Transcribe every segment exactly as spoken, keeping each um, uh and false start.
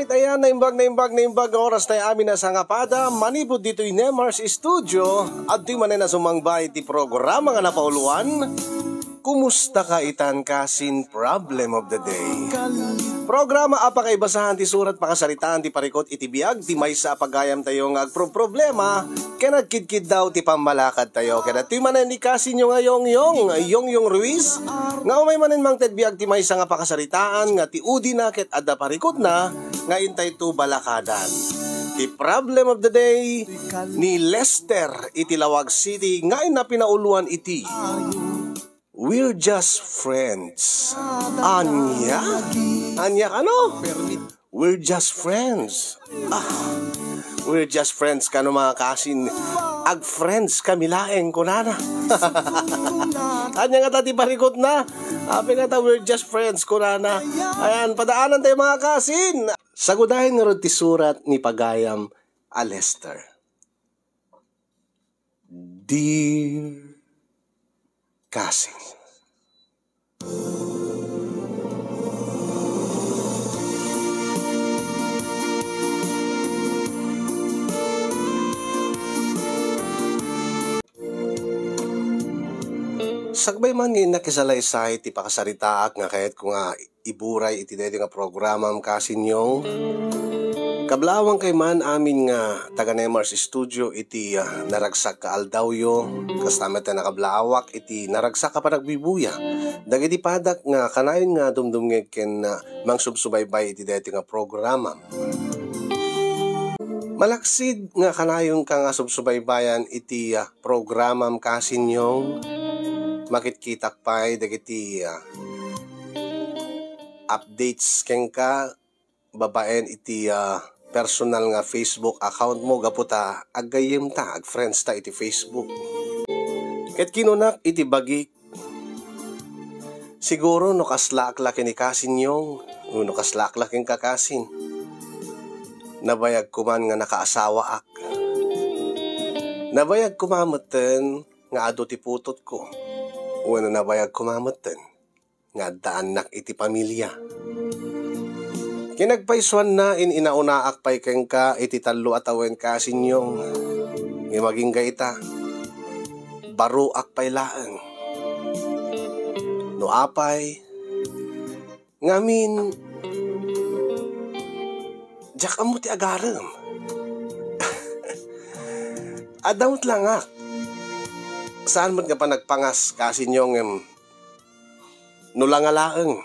Ayan, naimbag, naimbag, naimbag nga oras tayo amin a sangapada. Manipud ditoy Nemar's Studio, adtoy manen a sumangba iti programa nga napauluan, Kumusta ka itan kasin Problem of the Day? Programa a pakaibasahan ti surat pakasaritaan ti parikut iti biag ti maysa a pagayam tayo nga agproproblema ken agkidkiddaw ti pammalakad tayo. Ken adtoy manen ni kasinyo nga Yongyong, Yongyong Ruiz, nga umay manen mangted biag ti maysa nga pakasaritaan nga ti udina ket adda parikutna nga intay to balakadan. Ti Problem of the Day ni Lester iti Laoag City nga inna pinauluan iti We're just friends. Ania? Ania kano? We're just friends. Ah, we're just friends kano, mga kasin. Ag-friends kami laeng kunana. Ania nga ta ti parikutna? Apay nga ta, we're just friends kunana. Ayan, padaanan tayo, mga kasin. Sagudayen ngarud ti surat ni pagayam a Lester. Dear Kasin. Sakbay man nga innak isalaysay ti pakasaritaak nga kayatko nga iburay iti daytoy nga programam, kasinyo. Kablaawangkay man amin nga taga Nemar's Studio iti, ah, naragsak nga aldawyo, kasta met a nakablawak iti naragsak a panagbibuya dagiti padak nga kanayon nga dumdumngeg ken, ah, mangsubsubaybay iti daytoy nga programam. Malaksid nga kanayonka nga subsubaybayan iti, ah, programam, kasinyo, makitkitak pay dagiti, ah, updates kenka babaen iti, ah, personal nga Facebook account mo gapu ta aggayyemta, ag-friends ta iti Facebook. Ket kinunak iti bagik, siguro no kaslaak la ken ni kasinyo, wenno kaslaak la kenka, kasin, nabayagko man nga nakaasawaak. Nabayagko man metten nga adu ti putotko, wenno nabayagko man metten nga adda annak iti pamilia. Kinagpaysuanna, in-inaunaak pay kenka iti tallo a tawen, kasinyo. Ngem agingga ita, baruak pay laeng. No apay, ngamin, diak ammo ti agarem. Adda met langak. Saan met nga panagpangas, kasinyo, ngem no langa laeng,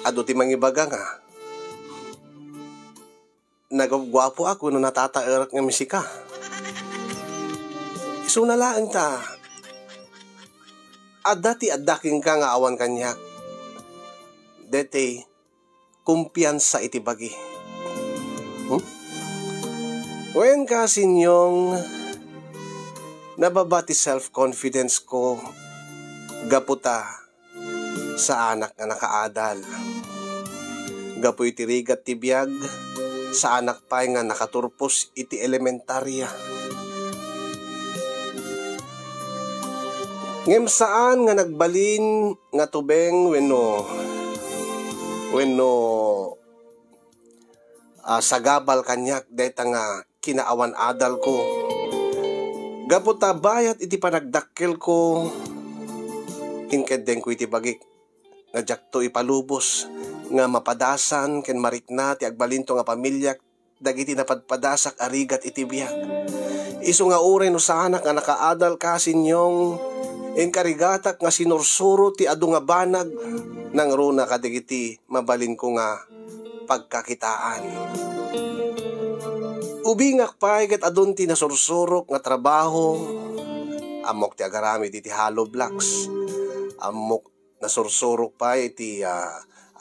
adu ti mangibaga nga nagguapguapoak wenno natataerek nga misika. Isuna laeng ta adda ti adda kenka nga awan kaniak. Daytoy kumpiansa iti bagi. Hmm? Wen, kasinyo, nababa ti self-confidence ko gapu ta saanak nga nakaadal. Gapu iti rigat ti biag, saanak pay nga nakaturpos iti elementaria. Ngem saan nga nagbalin nga tubeng wenno, wenno, ah, sagabal kaniak dayta nga kinaawan-adalko. Gapu ta bayat iti panagdakkelko, inkeddengko iti bagik nga diakto ipalubos nga mapadasan ken marikna ti agbalinto nga pamiliak dagiti napadpadasak a rigat iti biag. Isu nga uray no saanak nga nakaadal, kasinyo, inkarigatak nga sinursuro ti adu nga banag nangruna kadagiti mabalinko nga pagkakitaan. Ubingak pay ket adun ti nasursurok nga trabaho. Ammok ti agaramid iti hollow blocks. Ammok nasursurok pay iti, ah,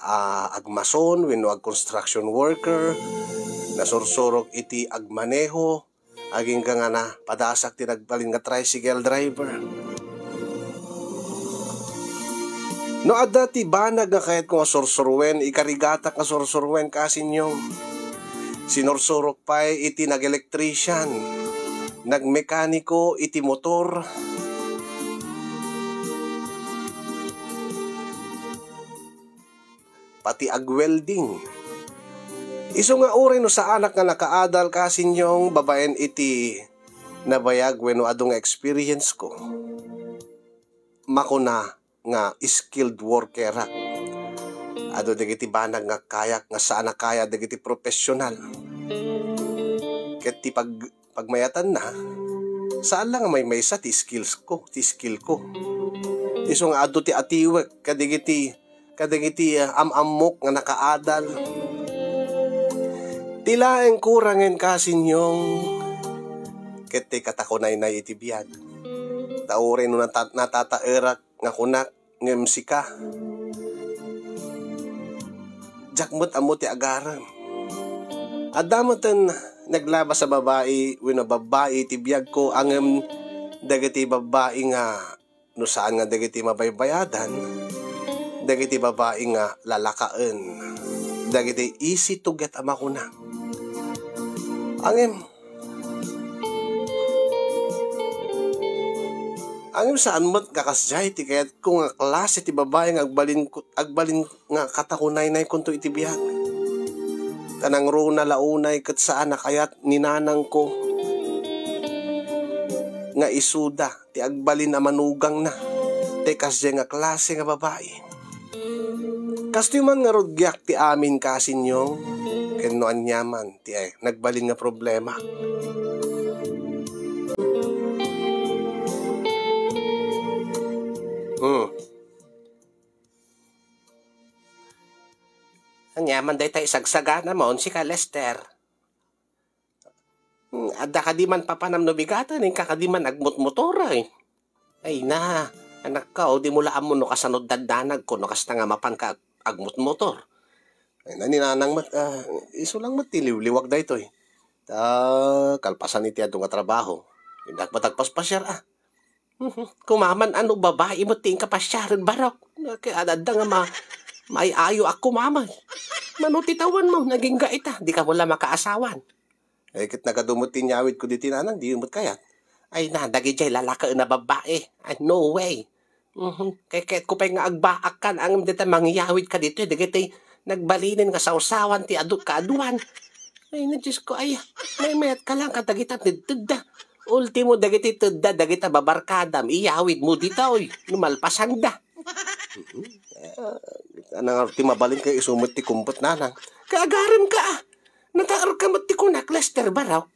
ah, agmason wenno ag-construction worker. Nasursurok iti agmaneho. Agingga nga napadasak ti nagbalin nga tricycle driver. No adda ti banag nga kayatko nga sursuruen, ikarigatak nga sursuruen, kasinyo. Sinursurok pay iti nag-electrician, nagmekaniko iti motor, pati ag-welding. Isu nga uray no saanak nga nakaadal, Kasinyong, babaen iti nabayag wenno adu nga experience ko, makuna nga skilled workerak. Adu dagiti banag nga kayak nga saan a kaya dagiti professional. Ket ti pag-, pagmayatanna, saan la nga maymaysa ti skills ko, ti skill ko. Isu nga adu ti atiwek kadagiti kadagiti, ah, am-ammok nga nakaadal. Ti laeng kurangen, Kasinyong, ket ti katakunaynay iti biag. Ta uray no nata-, natataerak nga kunak, ngem sika, diak met ammo ti agarem. Adda meten naglabas a babai wenno babbai iti biagko, ngem dagiti babbai nga no saan nga dagiti mabaybayadan, dagiti babai nga lalakaen, dagiti easy to get a makuna. Ngem, ngem saan met nga kasdiay ti kayatko nga klase ti babai nga agbalin, agbalin nga katakunaynaykonto iti biag. Ta nangruna la unay ket saan a kayat ni nanangko nga isuda ti agbalin a manugangna ti kasdiay nga klase nga babai. Kastoy man ngarud, Giak, ti amin, Kasinyong, ken no aniaman ti, eh, nagbalin nga problema. Hmm. Aniaman dayta isagsaganamon, sika, Lester? Hmm, adda kadi man papanam no bigaten, inka kadi man agmotmotor, ay. Ay na, anakko, dimo la ammo no kasano dandanagko no kasta nga mapanka ag-, agmotmotor. Ay na, ni nanang met, ah, isu lang met ti liwliwag daytoy. Ta, kalpasan iti adu nga trabaho, innak met agpaspasiar, ah. Mhm. Kumaman, ano, babai met ti inka pasiaren, Barok? Ket adda nga ma-, maay-ayo a kumaman. Mano ti tawenmo, nagingga ita, dika met la makaasawan. Ay, ket nagadu met ti inyawidko ditoy, nanang, diyo met kayat. Ay na, dagidiay lalakaen a babbai. Ay, no way. Mhm. Kayatko pay nga agbaakkan, ngem dita mangiyawidka ditoy, dagiti nagbalinen nga sawsawan ti adu-, kaaduan. Ay na, Diosko, ay, maymayatka laeng kadagita tedtedda. Ultimo, dagiti tedda, dagita babarkadam, iyawidmo ditoy, no malpasanda. Mhm. Eh, anang ti mabalin ket isu met ti kumpet, nanang? Kaagaremka, ah. Nataerka met ti kunak, Lester, Barok.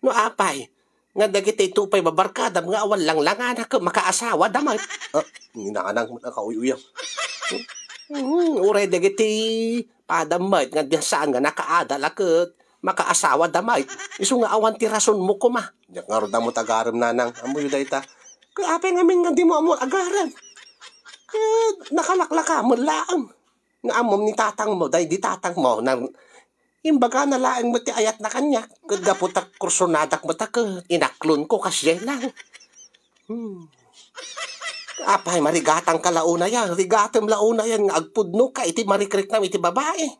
No apay, nga dagiti ito pay babarkadam nga awan langlangana ket makaasawa da met. Ah, ni nanang met a kauyuyaw. Mhm, uray dagiti padam met nga di saan nga nakaadal a ket makaasawa da met. Isu nga awan ti rasonmo koma. Diak ngarud ammo ti agarem, nanang. Ammoyo dayta. Ket apay ngamin nga dimo ammo agarem? Ket nakalaklaka met laeng. Nga ammom ni tatangmo, daydi tatangmo, na imbagana laeng met ti ayatna kaniak, ket gapu ta kursonadak met a ket inaklonko kasdiay lang. Hmm. Apay, marigatangka la unayen, rigatem la unayen nga agpudnoka iti marikriknam iti babai.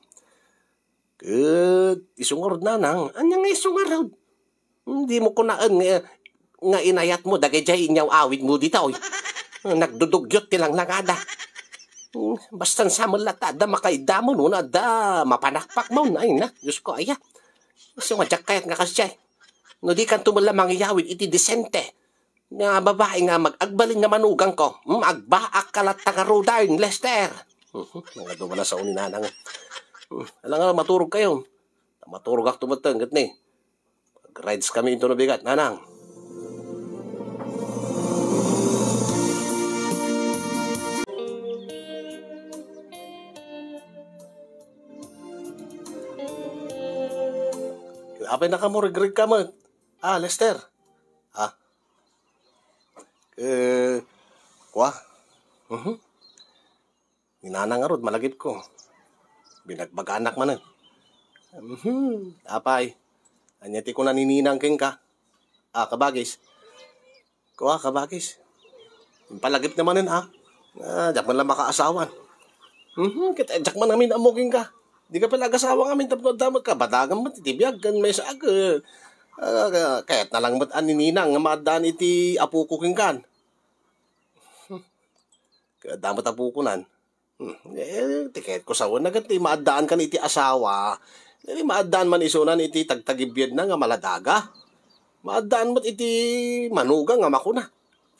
Ket isu ngarud, nanang, ania nga isu ngarud? Dimo kunaen nga, nga inayatmo dagidiay inyaw-awidmo ditoy. Nagdudugyot ti langlangada. Bastan sa met latta adda makaidamon, no adda mapanakpakmon. Ay na, Diosko, aya. Isu nga diak kayat nga kasdiay. No dikanto met la mangiyawid iti disente nga babai nga mag-, agbalin nga manugangko. Hmm, agbaakka latta ngaruden, Lester. Mhm, nangadu man a sao ni nanang. Hmm, ala nga maturogkayo. Maturogakto met ket ni. Mag-rides kami into no bigat, nanang. Apay, nakamuregreg ka met. Ah, Lester. Ah. Eh, kua? Mhm. Ni nanang ngarud, malagipko. Binagbaganak manen. Mhm. Apay, ania ti kuna ni ninang kenka? Ah, kabagis. Kua, kabagis. Impalagipna manen, ah. Ah, diak man la makaasawan. Mhm, ket, eh, diak man amin ammo kenka. Dika pay la agasawa ngamin tapno adda met kabatagan met iti biag ken maysa a ket, ah, kayatna lang met a ni ninang nga maaddaan iti apoko kenkan. Ket adda met apokonan. Hmm, eh, ti kayatko sawen, ket ti maaddaankan iti asawa, Daydi maaddaan man isunan iti tagtagibiadna nga maladaga. Maaddaan met iti manugang nga makuna,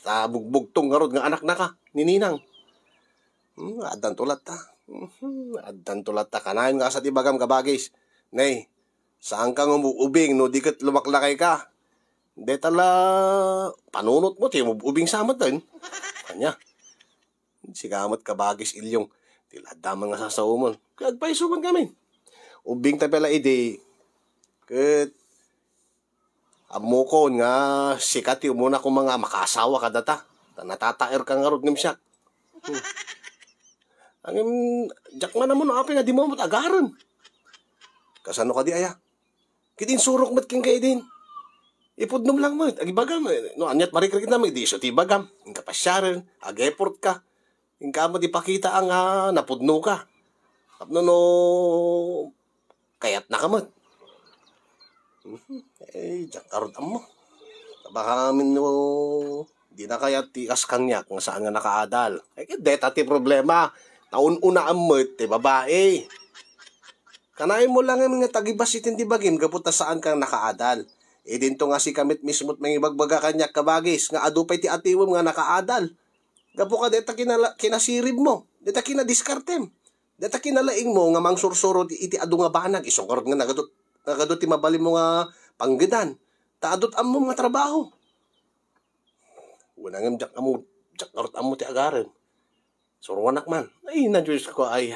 ta bugbugtong ngarud nga anaknaka ni Ninang. Hmm, addanto latta. Mhm, addanto latta. Kanayon nga kasla ti ibagam, kabagis. Nay, saanka nga umub-ubing no di ket lumaklakayka. Deta la panunotmo ti umub-ubing sa met den. Ania? Sika met, kabagis Ilyong, ti la adda man nga sasaomon. Ket agpayso met ngamin. Ubingta pay la idi, ket ammokon nga sika ti umuna koma nga makaasawa kadata. Ta natataerka ngarud ngem siak. Hmm. Ngem, diak man ammo no apay nga dimo met agarem. Kasano kadi aya? Ket insurok met kenka idin. Ipudnom lang met, agibagam, eh, no aniat marikrikna met, di isu ti ibagam. Inka pasiaren, ag-effort ka. Inka met ipakita nga napudno ka. Tapno no kayatna ka met. Mhm. Eh, diak ngarud ammo. Baka amin no, di na kayat ti kas kaniak nga saan nga nakaadal. Eh, ket deta ti problema. Ta un-unaem met ti babai. Kanayon mo lang nga tagibas iti bagim gapu ta saan kang nakaadal. Idinto nga sika met mismo ti mangibagbaga kaniak, kabagis, nga adu pay ti atiwem nga nakaadal. Gapu ka deta kinala-, kinasirib mo, deta kinadiskartem, deta kinalaing mo nga mangsursuro ti, iti adu nga banag, isu ngarud nga nagadu, nagadu ti mabalin mo nga panggedan, ta adut ammom nga trabaho. Wen ngem diak ammo, diak ngarud ammo ti agarem. Suroanak man. Ay, na Diyos ko, ay.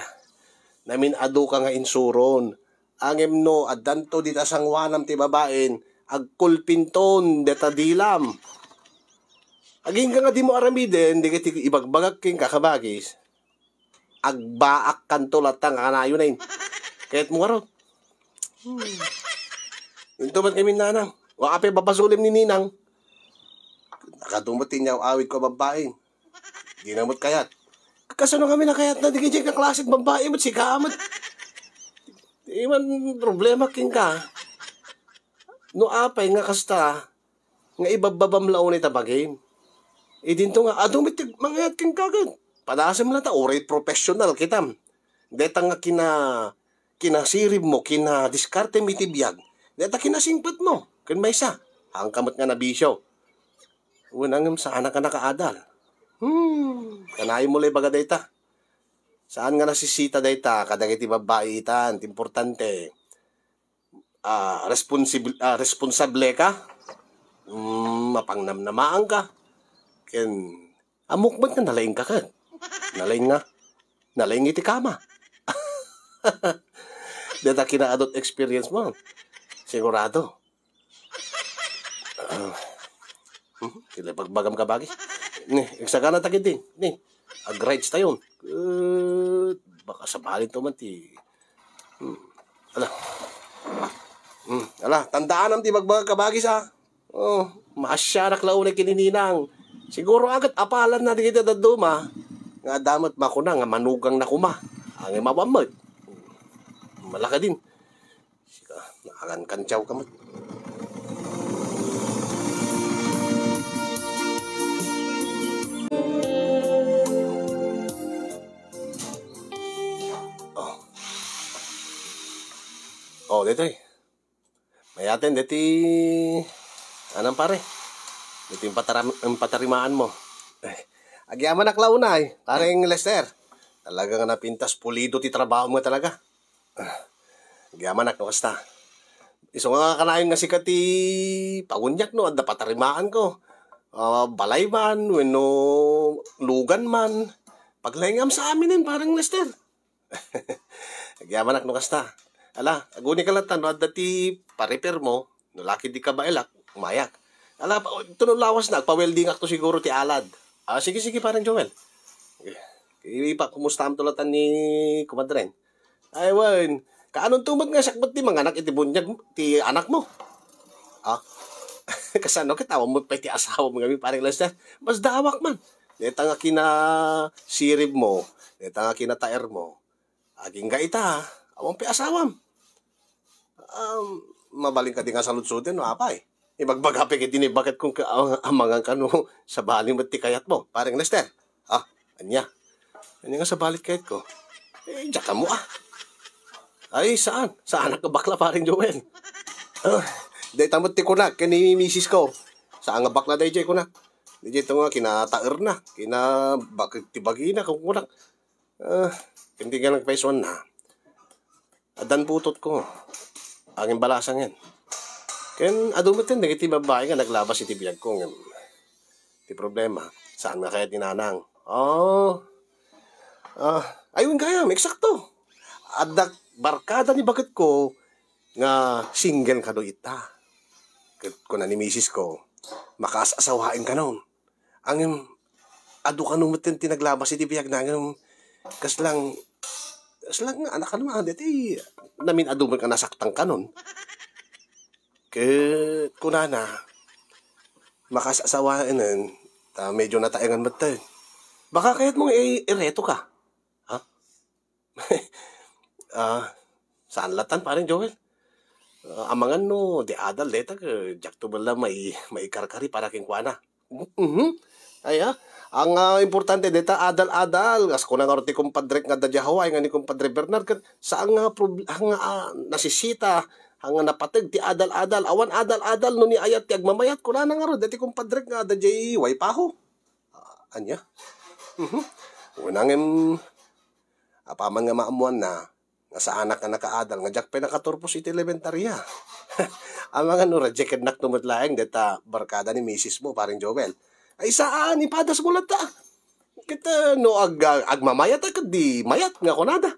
Namin-adu ka nga insuron. Ngem no, addanto dita sangoanam ti babain, agkulpinton deta dilam. Agingga nga dimo aramiden, dagiti ibagbagak kenka, kabagis. Agbaakkanto latta nga kanayon. Kayatmo ngarud. Hmm. Inton met kami nanang. Wa apay babasolem ni Ninang. Nakadumot ti inyaw-awid ko a babbai. Di na met kayat. Kasano kami nakayat na di kay nga klase babbai met sika met. Di man problema kenka. No apay nga kasta, nga ibabbabam la unay ta bagim. Idinto nga, adu met ti mangayat kenka ket padasem la ta, uray professional kitam. Deta nga kina-, kinasirib mo, kinadiskartem iti biag. Deta kinasingpet mo, ken maysa, haanka met nga nabisio. Wen ngem saan a ka nakaadal. Hmm, kanayon mo la ibaga dayta. Saan nga nasisita dayta kadagiti babbai itan, ti importante. Ah, responsib-, ah, responsable ka, mm, mapangnamnamaan ka, ken ammok met nga nalaing ka ket. Nalaing nga, nalaing iti kama. Deta kinaadut experience mo. Sigurado. Ah, mhm, sila ibagbagam kabagi. Ni, agsagana ta ketdi. Ni, ag-rides tayon. Eh, baka sabali to man ti, hmm. Ala. Hmm, ala, tandaanam ti ibagbagak kabagi sa. Oh, maasyanak la unay ken ni Ninang. Siguro agat apalan na di kita daduma. Nga adda met makuna nga manugang na kuma. Ang imawan met. Malaka din. Sika, nakakankantiaw ka met. Oh. Oh, daytoy. Mayaten, deti, anam pare? Deti impataram-, impatarimaan mo. Eh, agyamanak la unay, pareng Lester. Talaga nga napintas pulido ti trabaho mo talaga. Ah, agyamanak no kasta. Isu nga kanayon nga sika ti paguniak no adda patarimaan ko. Ah, balay man, wenno lugan man. Paglaingam sa aminen, pareng Lester. Agyamanak no kasta. Ala, aguni ka latta no adda ti pa-repair mo, no laki di ka mailak, umayak. Ala, pa, ito no lawas na, agpa-welding akto siguro ti alad. Ah, sige, sige, parang Joel. Eh, ipa, kumusta am to latta ni kumadren? Ay, wen, kaanonto met nga siak met ti manganak iti bunyag ti anak mo? Ah, kasano ket awan met pay ti asawa mo ngamin, parang Lester? Mas dawak man. Deta nga kinasirib mo, deta nga kinataer mo, agingga ita, awan pay asawam. Um, mabalin ka di nga saludsoden, no, apay? Ibagbaga pay ket dini baket kung ka-, ah, amangan ka, no, sabali met ti kayat mo, pareng Lester. Ah, anya? Anya nga sabali ti kayat ko? Eh, diak ammo, ah. Ay, saan? Saan nga bakla, paring Joel? Ah, dayta met ti kunak ken ni misis ko. Saan nga bakla dayjay kunak? Dayjay to nga kinataerna, kina-, bak-, ti bagina, kun kunak. Ah, ken ti nga nagpaisuanna. Addan putotko. Agin balasang yan. Ken adu met dagiti babai nga naglabas iti biagko ngem ti problema, saan nga kayat ni nanang. Oh. Ah, ay, wen gayam, eksakto. Adda barkada ni baketko nga single kano ita. Ket kuna ni misis ko, "Makaas-asawaen kanon." Ngem adu kano met ti naglabas iti biagna ngem kaslang, kaslang nga anak kano, ah, dati namin adu met nga nasaktan kanon. Ket kunana, "Makaas-asawaen ta medyo nataengan met." Baka kayatmo nga i-, ireto ka? Ha? Ah, saan latan, paring Joel? Ah, amangan no, di adal, deta, eh, diak to bala mai-, maikarkari para kenkuana. Mhm. Ay, ah, ang, ah, importante deta, adal-adal. Kas kuna nga ti kumpadrek nga adda diay Hawaii nga ni kumpadre Bernard, ket saan nga prob-, nga, ah, nasisita, nga napateg ti adal-adal. Awan adal-adal no ni ayat ti agmamayat. Kunana ngarud, deti kumpadrek nga adda diay Waipahu. Ah, ania? Mhm. Una ngem, apaman nga maammuanna, nga saanak nga nakaadal, nga diak pay nakaturpos iti elementarya. Amangan no rejectednak to met laeng deta barkada ni misis mo, paring Joel. Ay, saan, ipadas mo latta. Ket, ah, no ag-, agmamayat, ah, ket di mayat nga kunada.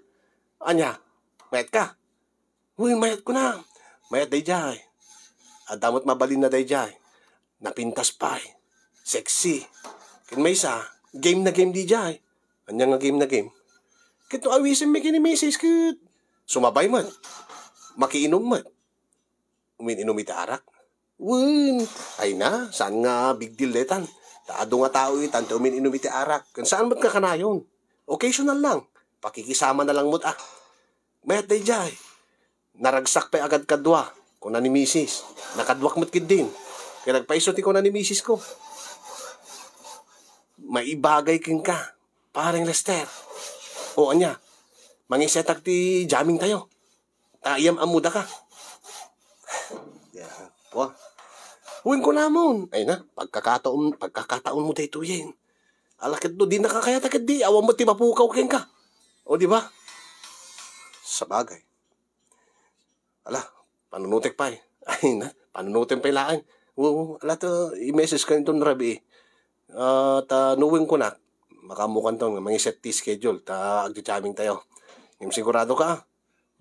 Ania, mayat ka? Uy, mayat kuna. Mayat dayjay. Adda met mabalinna dayjay. Napintas pay. Sexy. Ken maysa, game na game dayjay. Ania nga game na game? Ket no awisenmi ken ni misis ket sumabay met. Makiinom met. Umin-inom iti arak. Wen, ay na, saan nga big deal detan? Ta adu nga tao itan ti umin-inom iti arak. Ken saan met nga kanayon? Occasional lang. Pakikisama na lang met, ah. Mayat dayjay. Naragsak pay a kadkadua, kuna ni misis. Nakaduak met ketdin. Ket nagpaiso ti kuna ni misis ko. Maibagay kenka, paring Lester. O ania, mangisetak ti jamming tayo. Ta iyam-ammoda ka. Wa. Wen kunamon. Ay na, pagkakataon, pagkakataon mo daytoyen. Ala ket no, di nakakayata ket di, awan met ti mapukaw kenka. O, di ba? Sabagay. Ala, panunutek pay. Ay na, panunutem pay laeng. Wen, ala ta, i-message ka inton rabii. Ah, ta no wen kunak, makaammokanto nga mangiset ti schedule, ta agjajamming tayo. Ngem sigurado ka,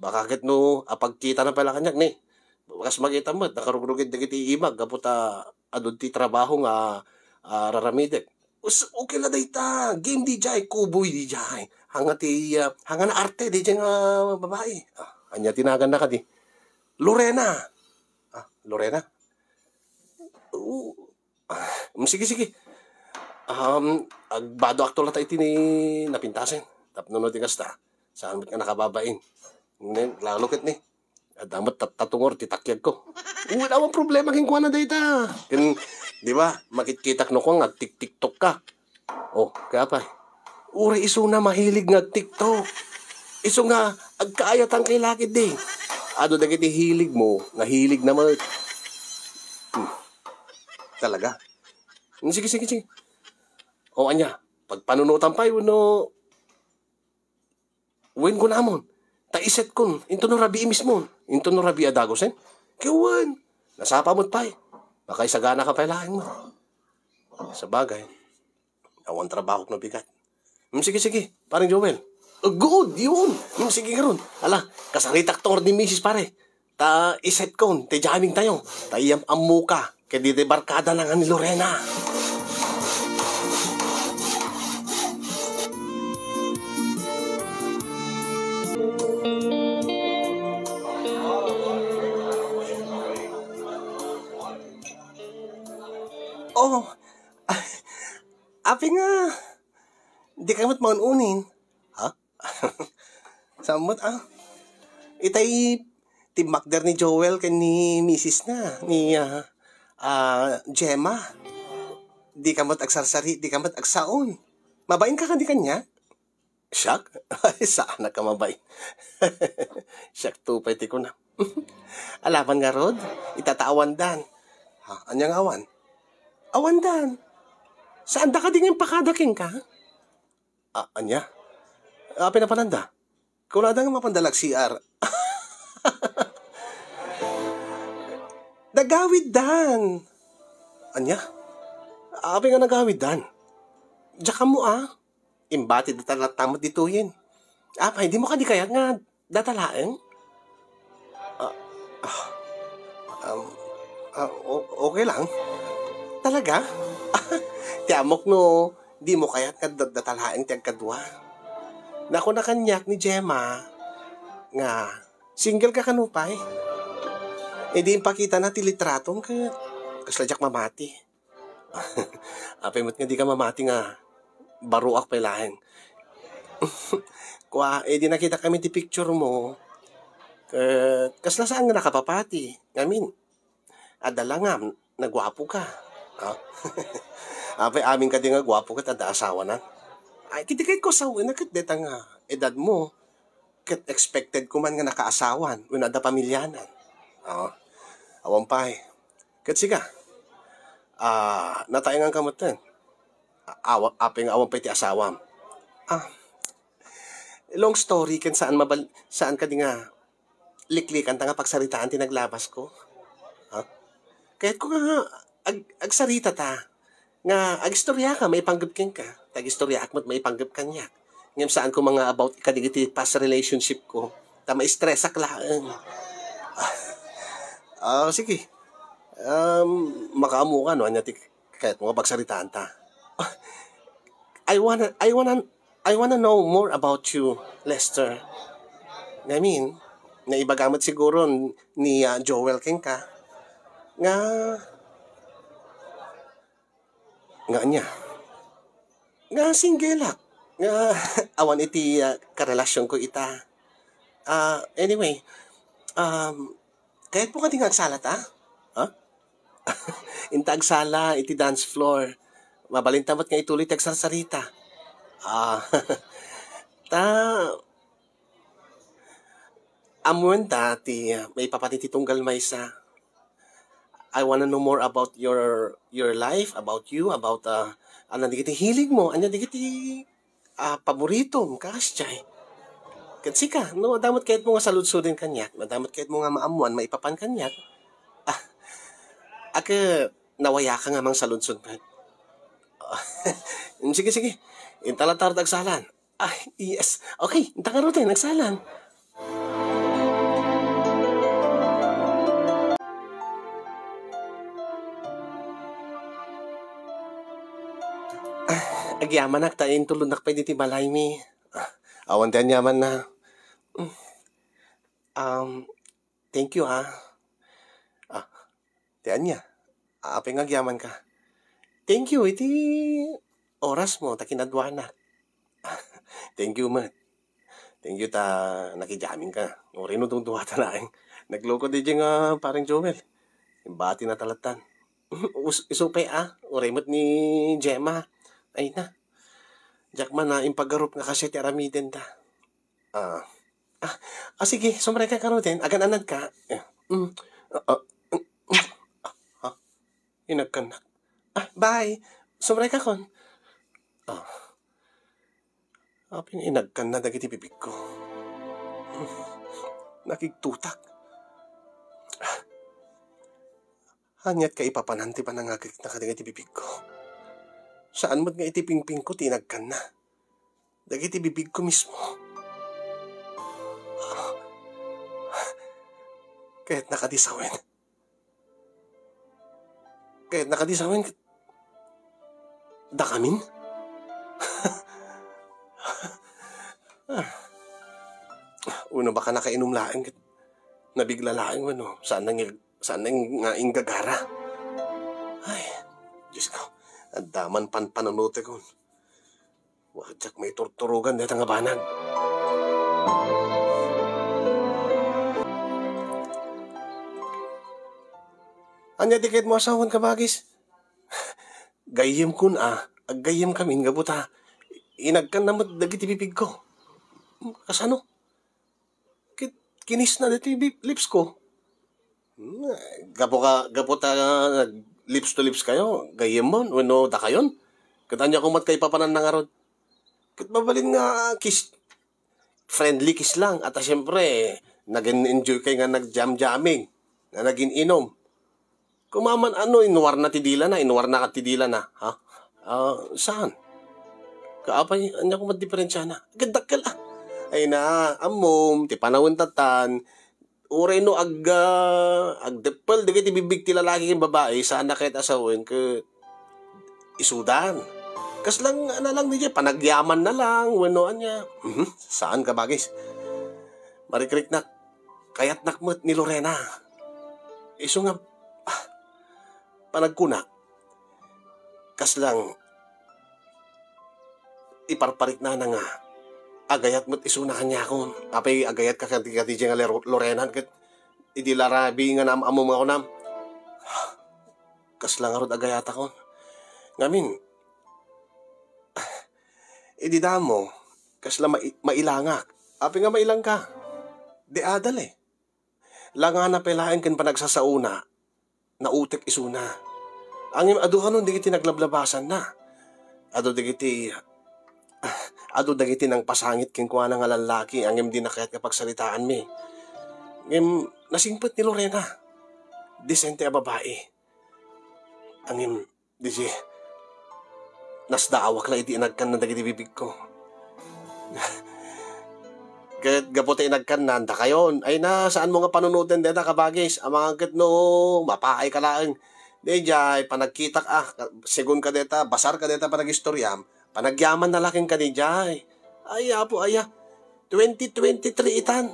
baka ket no, apagkitana pay la kaniak ni. Kas makita met, nakarugrugit dagiti imag, gapu ta adu ti trabaho nga, ah, raramidek. Us-, okay la dayta, game dayjay, kuboy dayjay. Haan nga ti, ah, haan nga naarte dayjay nga babai. Ah, ania ti naganna kadi? Lorena. Ah, Lorena? Oo. Ah, mm, sige, sige. Um, agbado akto lata iti ni napintasen. Tapno no di kasta, saan met nga nakababain. Nen, lalo ket ni. Adda met tattatungor ti takiagko. Uy, awan problema kenkuana dayta. Ken, di ba, makitkitak no kua nga agtik-tiktok ka. Oh, kaya pay. Uray isuna mahilig nga agtiktok. Isu nga agkaayatan kay lakid di. Adu dagiti hilig mo, nga hilig na met. Hmm. Talaga? Hmm, sige, sige, sige. O, ania, pagpanunotan pay wenno wen kunamon, ta isetkon, intono rabii mismo, intono rabii a dagusen. Ket wen, nasapa met pay. Makaisagana ka pay laeng met. Sabagay, awan trabahok no bigat. Hmm, sige, sige, paring Joel. Agud, yun. Hmm, sige, ngarud. Ala, kasaritak to ni misis, pare. Ta isetkon ti jamming tayo. Ta iyam-ammoka ket ditoy barkada na nga ni Lorena. Oh, apay nga, di ka met maun-unin? Ha? Samot, ah. Itay timmakder ni Joel ken ni misis na, ni, ah, ah, Gemma. Di ka met agsarsari, di ka met agsaon. Mabain ka kadi kaniak? Siak? Ay, saanak a mabait. Siak to pay ti kuna. Alaban ngarud, itata awandan. Ha, ania nga awan? Awandan. Saanda kadi nga impakada kenka? A-, ania? Apay napananda? Kunada nga mapanda la ag-C R. Nagawiddan. Ania? Apay nga nagawiddan? Diak ammo, a. Imbati data latta met ditoyen. Apay, dimo kadi kayat nga data laeng? Ah, ah, um, ah, o-, okay lang. Talaga? Ti ammok no, dimo kayat nga da-, data laeng ti agkadua. Nakuna kaniak ni Gemma nga single ka kano pay. Idi impakitana ti litratom ket kasla diak mamati. Apay met nga dika mamati nga baroak pay laeng. Kua, idi nakitakami ti picture mo, ket kasla saan nga nakapapati. Ngamin, adda la nga naguapoka. Ah. Apay amin kadi nga guapo ket adda asawana? Ay, kiti ket ko asawana ket deta nga edad mo, ket expected ko man nga nakaasawan wenno adda pamilianan. Ah. Awan pay. Ket sika, ah, nataengan ka metten. A-, awa-, apay nga awan pay ti asawam? Ah, long story ken saan mabal-, saan kadi nga liklikan ta nga pagsaritaan ti naglabas ko. Ha? Kayat ko nga ag-, agsarita ta nga agistorya ka maipanggep kenka, ta agistoryaak met maipanggep kaniak. Ngem saan ko nga about kadagiti past relationship ko, ta ma-stress ak laeng. Ah, sige. Um, makaammo ka, no? Ania ti kayat mo nga pagsaritaan ta? I wanna, I wanna, I wanna know more about you, Lester. I mean, naibaga met siguro ni, ah, Joel kenka nga, nga ania? Nga single ak. Nga awan iti, ah, karelasyonko ita. Ah, anyway, um, kayat mo kadi nga agsala ta? Ha? Inta agsala iti dance floor. Mabalinta met nga ituloy ti agsarsarita. Ah, ta, ammoen ta ti, ah, maipapati ti tunggal maysa. I wanna know more about your, your life, about you, about, ah, ania dagiti hilig mo, ania dagiti, ah, paboritom, kas jay. Ket sika, no, adda met kayat mo nga saludsoden kaniak, no, adda met kayat mo nga maammuan, maipapan kaniak. Ah, ket nawayaka nga mangsaludsod met. Sige, sige. Inta latta ta agsalan. Ay, yes. Okay, inta ngaruden, agsalan. Ah, agyamanak ta intulodnak pay ditoy balaymi. Ah, awan ti aniamanna. Um, thank you, ah. Ah, ti ania? Apay nga agyamanka? Thank you iti oras mo ta kinaduanak. Thank you met. Thank you ta nakijaminka. Uray no duduata laeng. Nagloko diay nga Pareng Joel. Imbati na ta lattan. Us-, isu pay a, uray met ni Gemma. Ay na. Diak man a impagarup nga kasdiay ti aramidenta. Ah. Ah, ah, sige, sumrekka ngaruden. Agan-anadka. Eh, mm. Ah, ah, ah, ah. Inagkannak. Ah, bye. Sumrekkakon. Ah. Apin inagkanna dagiti bibigko. Nakigtutak. Aniat kaipapanan ti panangagikna kadagiti bibigko. Saan met nga iti pingpingko ti inagkanna. Dagiti bibigko mismo. Kayatna kadi sawen. Kayatna kadi sawen ket dakamin? Wenno baka nakainum laeng ket nabigla laeng wenno saan nga, saan nga inggagara. Ay, Diyos ko, adda man panpanunotekon. Wa diak maiturturogan dayta nga banag. Ania ti kayat mo a sawen, kabagis? Gayyemkon a, aggayyemkamin gapu ta inagkanna met dagiti bibigko. Kasano? Ket kinisna dagiti bi-, lipsko. Hmm, gapu ka, gapu ta nag-lips to lips kayo, gayyemon, wenno dakayon? Ket ania koma ti kaipapananna ngarud? Ket mabalin nga kiss, friendly kiss lang. At, ah, siyempre, nagin-enjoy kay nga nag-jam-jamming, nga nagin-inom. Kumaman, ano, inuarna ti dilana, inuarna ka ti dilana, ha? Ah, saan? Kaapay, ania koma ti diferensiana? Ket dakkel, ah. Ay na, ammom, ti panawen tatan, uray no ag-, ah, agdeppel dagiti bibbig ti lalaki ken babai, saanna ket a sawen ket isudan. Kasla nga na lang diay, panagyamanna lang, wenno ania. Mhm, saan, kabagis. Marikriknak, kayatnak met ni Lorena. Isu nga, ah, panagkunak, kasla nga iparpariknana nga agayat met isuna kaniakon. Apay, agayat ka kadi, kadi nga Lero-, Lorena, ket idi la rabii nga naam-ammom nga kunam. Kasla ngarud agayatakon. Ngamin, idi damo, kasla mai-, mailangak. Apay nga mailangka? Di adal, eh. Langana pay laeng ken panagsasaona, nautek isuna. Ngem adu kanon dagiti naglablabasanna. Adu dagiti, adu dagiti nangpasangit kenkuana nga lallaki, ngem dina kayat nga pagsaritaanmi. Ngem nasingpet ni Lorena. Disente a babai. Ngem, diay, nasdaawak la idi inagkanna dagiti bibigko. Ket gapu ta inagkanna, dakayon, ay na, saanmo nga panunoten dayta, kabagis, amangan ket no mapaayka laeng. Diay, panagkitak, ah, segun ka dayta, basar ka dayta panagistoriam, panagyamanna la kenka diay. Ay, Apo, aya, twenty twenty-three itan.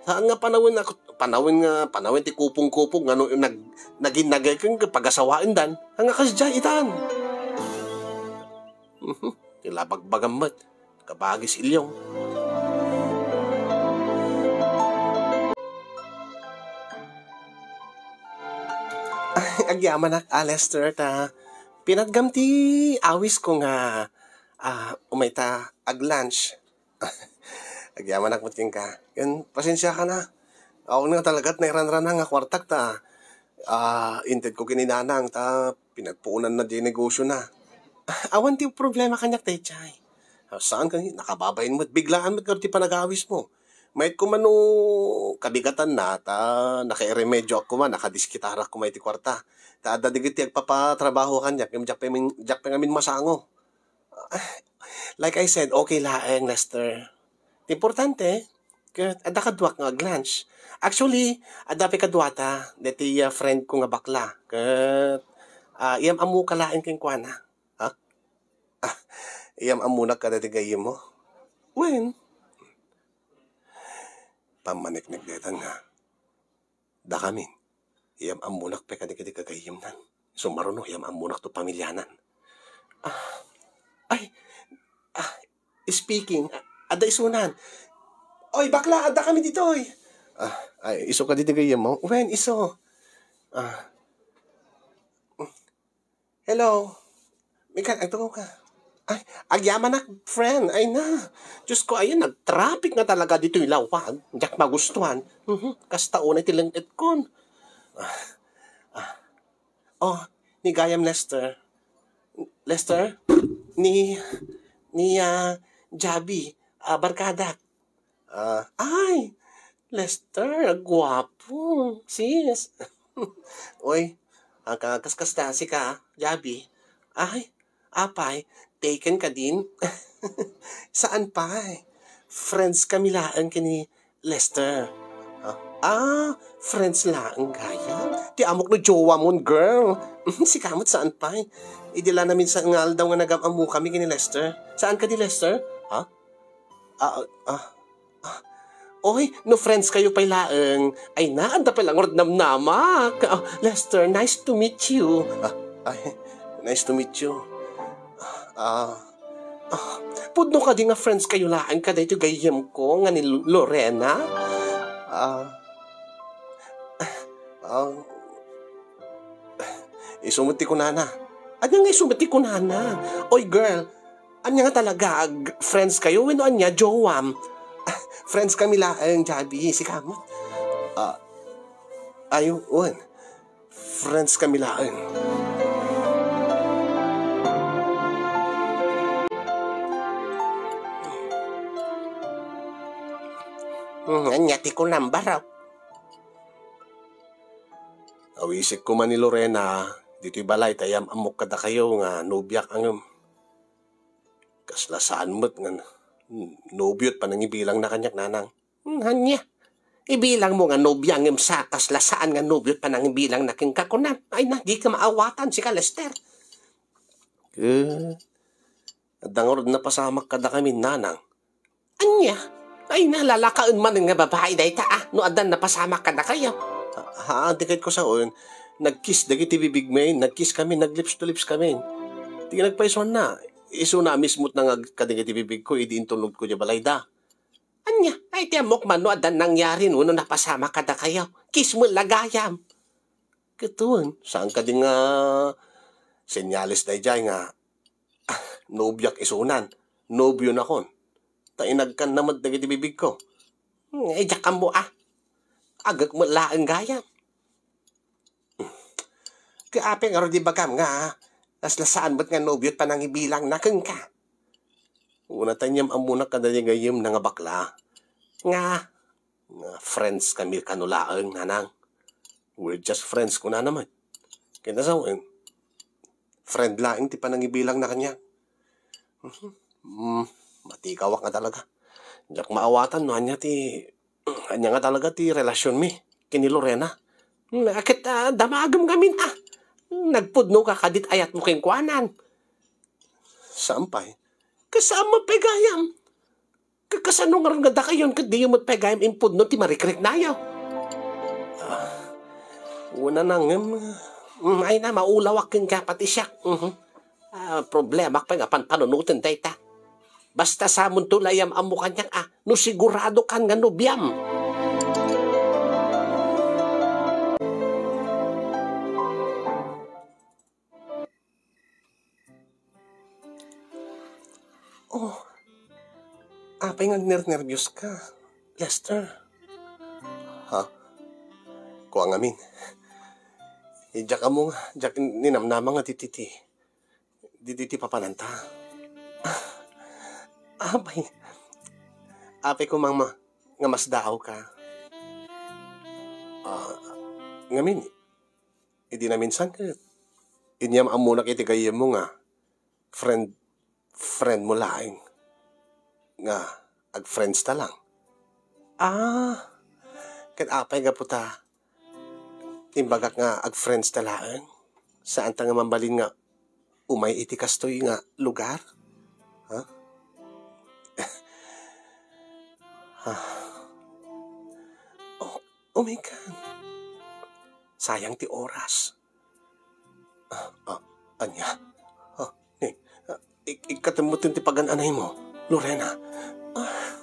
Saan nga panawen, ako, panawen nga, panawen ti kupong-kupong, nga no, nag-, nagin nageken ket pagasawaendan, nga kasdiay itan. Ti labagbagam met, kabagis Ilyong. Ay, agyamanak, ah, Lester, ta pinatgam ti awisko nga, ah, umayta ag-lunch. Agyamanak met kenka. Ken, pasensiaka na. Awan nga talagat nairanrana nga kuartak ta, ah, intedko ken ni Nanang ta pinagpuonanna diay negosiona. Awan ti problema kaniak daydiay. Ah, saan kani? Nakababain met, biglaan met ngarud ti panagawismo. Mayat koma no kabigatanna ta nakairemedioak koma, nakadiskitarak koma iti kuarta. Ta adda dagiti agpapatrabaho kaniak, ngem diak pay min-, diak pay ngamin masango. Like I said, okay laeng, Lester. Ti importante, ket adda kaduak nga ag-lunch. Actually, adda pay kaduata, daytoy, ah, friend ko nga bakla. Ket, ah, iyam-ammoka laeng kenkuana. Ha? Ah, iyam-ammonak kadagiti gayyemmo? Wen, pammaneknek dayta nga. Dakamin, iyam-ammonak pay kadagiti gagayyemnan. Sumaruno, iyam-ammonak to pamilianan. Ah, ay, ah, speaking, ah, adda isunan. Oy, bakla, adda kami ditoy. Ah, ay, isu kadagiti gayyemmo? Wen, isu. Ah, hello. Mikan, agtugaw ka. Ay, agyamanak, friend. Ay na. Diyos ko, ayan, nag-traffic nga talaga ditoy lawag. Diak magustuhan. Mhm, kasta unay ti leng-etkon. Ah, ah. Oh, ni gayam Lester. Lester? Ni, ni, ah, Javi. Ah, barkadak. Ah, ay! Lester, guwapo, sis. Uy, agkakaskasdasika, Javi. Ay, apay, taken ka din? Saan pay? Friends kami laeng ken ni Lester. Ah, ah, friends laeng gayam? Ti ammok no jowa mon, girl. Sika met saan pay? Idi la naminsan nga aldaw nga nagam-ammo kami ken ni Lester. Saan kadi, Lester? Ha? Ah, ah, ah. Oy, no friends kayo pay laeng, ay na, adda pay la ngarud namnamak. Ah, Lester, nice to meet you. Ah, ay, nice to meet you. Ah, ah, pudno kadi nga friends kayo laeng kadaytoy gayyemko nga ni Lorena? Ah, ah, isu met ti kunana. Ania nga isu met ti kunana? Oy, girl, Ania nga talaga, ag-, friends kayo? Wenno ania, jowam? Friends kami laeng, Javi. Sika met? Ah, ayo, wen. Friends kami laeng. Hmm, ania ti kunam, Barok? Awisek koma ni Lorena ditoy balay ta iyam-ammok kadakayo nga nobiak ngem. Kasla saan met nga n-, nobio ti panangibilangna kaniak, nanang. Hmm, ania? Ibilangmo nga nobia ngem sa kasla saan nga nobio ti panangibilangna kenka, kunam? Ay na, dika maawatan, sika, Lester. Eh, adda ngarud napasamak kadakami, nanang. Ania? Ay na, lalakaen manen nga babai dayta, ah, no addan napasamak kadakayo. Ha, ha, di ket ko sawen, nag-kiss dagiti bibigmi, nag-kiss kami, nag-lips to lips kami. Ti nagpaisuanna, isuna a mismo ti nangagka dagiti bibigko idi intulnogko idiay balayda. Ania? Ay, ti ammok man no addan nangyari wenno napasamak kadakayo. Kiss met la gayam. Ket wen, saan kadi nga senyales daydiay nga nobiak isunan, nobionakon. Ta inagkanna met dagiti bibigko. Hmm, ay, diak ammo, ah. Agek met laeng gayam. Ket apay ngarud ibagam nga kasla saan met nga nobio ti panangibilangna kenka? Una, ta aniam-ammonak kadagiti gayyemna nga bakla. Nga, nga friends kami kano laeng, nanang. We're just friends, kunana met. Ket no sawen, friend laeng ti panangibilangna kaniak. Mhm. Mm, matikawak nga talaga. Diak maawatan no ania ti, ania nga talaga ti relasionmi ken ni Lorena. Mm, ket, ah, damagem ngamin, ah. Nagpudnoka kadit ayatmo kenkuanan. Saan pay? Kasama pay gayam. Ka-, kasano ngarud nga dakayon ket diyo met pay gayam impudno ti marikriknayo? Ah, una na ngem, mm, ay na, maulawak kenka pati siak. Mhm. Ah, problema pay nga panpanunoten dayta. Basta samonto la iyam-ammo kaniak, ah, no sigurado kan nga nobiam. Oh, apay nga agnernerbios ka, Lester? Ha? Kua ngamin. Diak ammo nga, diak ninamnama nga ditoy ti, ditoy ti papananta. Apay, apay koma nga masdaaw ka. Ah, ngamin, idi naminsan ket, aniam-ammonak iti gayyemmo nga friend, friend mo laeng nga ag-friends ta lang. Ah, ket apay gapu ta imbagak nga ag-friends ta laeng? Saan ta nga mambalin nga umay iti kastoy nga lugar? Ha? Ha? Oh, umikan. Sayang ti oras. Ah, ah, ania? Ah, ni, ah, ik-, ikkatem mo ti pagan-anaymo, Lorena. Ah,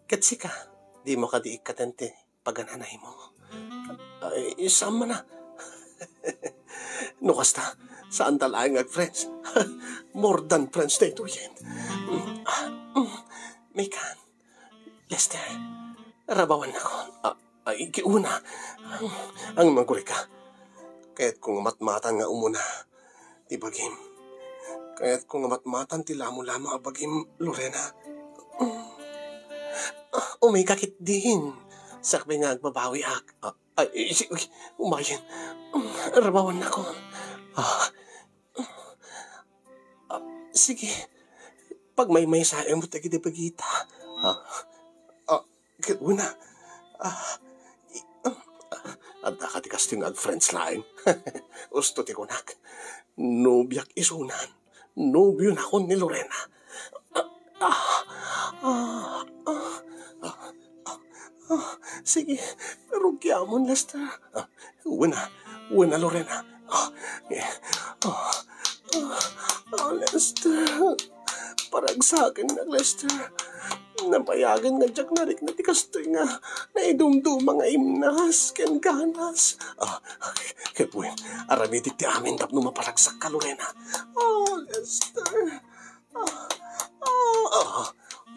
ket sika, dimo kadi ikkatem ti pagan-anaymo? Ay, saan man a. No kasta, saan ta laeng nga ag-friends? More than friends daytoyen. Ah, mm, Megan, Lester, rabawannakon. Ah, ay, kiuna. Ang, ang nagurika. Kayatko nga matmatan nga umuna ti bagim. Kayatko nga matmatan ti lamolamo a bagim, Lorena. Ah, umiga ketdin. Sakbay nga agbabawiak. Ah, ay, si-, uy, umayen. Rabawannakon. Ah, Ah, sige. Pagmaymaysaem dagiti bagita. Ah, ah, ket una. Ah, i-, ah, adda ka ti kastoy nga ag-friends laeng. Usto ti kunak. Nobiak isunan. Nobionakon ni Lorena. Ah, ah, ah, ah, ah, ah, sige, rugiamon, Lester. Ah, wen a, wen a, Lorena. Ah, eh, ah, ah, ah, Lester. Paragsakennak, Lester. Nabayagen nga diak narikna ti kastoy nga naidumduma nga imnas ken ganas. Ah, ket wen, aramidik ti amin tapno maparagsakka, Lorena. Ah, Lester. Ah,